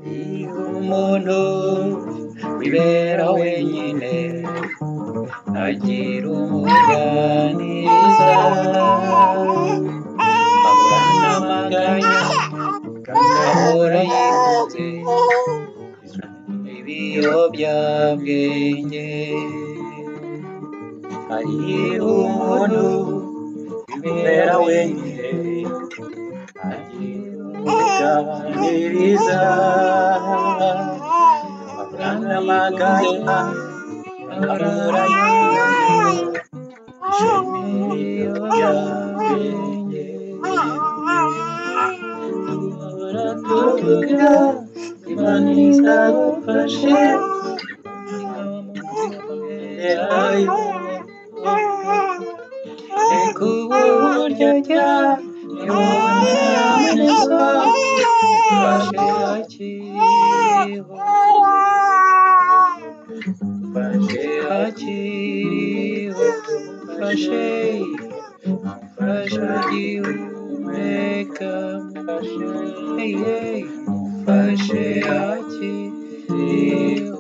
Umuntu wibera wenyine agira umuganiriza, ahorana amaganya ahora yigunze ibiyobyabwenge. Hari umuntu wibera wenyine agira umuganiriza, ahorana amaganya ahora yigunze ibiyobyabwenge. Duhora tuvuga Imana izagufashe reka uburyarya niwowe so mufashe akiriho, mufashe akiriho, mufashe, mufashe agihumeka, mufashe, mufashe akiriho.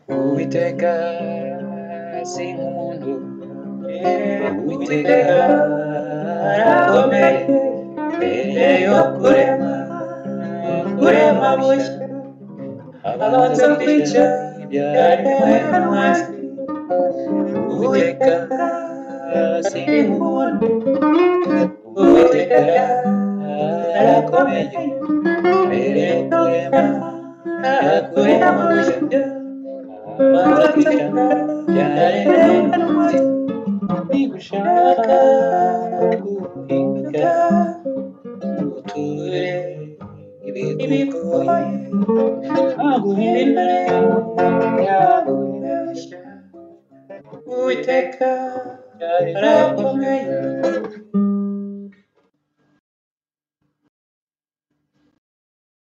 Uwiteka si nk'umuntu, Uwiteka arakomeye, mbere yo kurema, kurema bushya, abanza kwica ibyaremwe n'umwanzi. Uwiteka si nk'umuntu, Uwiteka arakomeye, mbere yo kurema, kurema bushya, abanza kwica ibyaremwe n'umwanzi. Niba ushaka guhinduka, uture ibikugoye, aguhindure, yaguhindure bushya. Uwiteka arakomeye.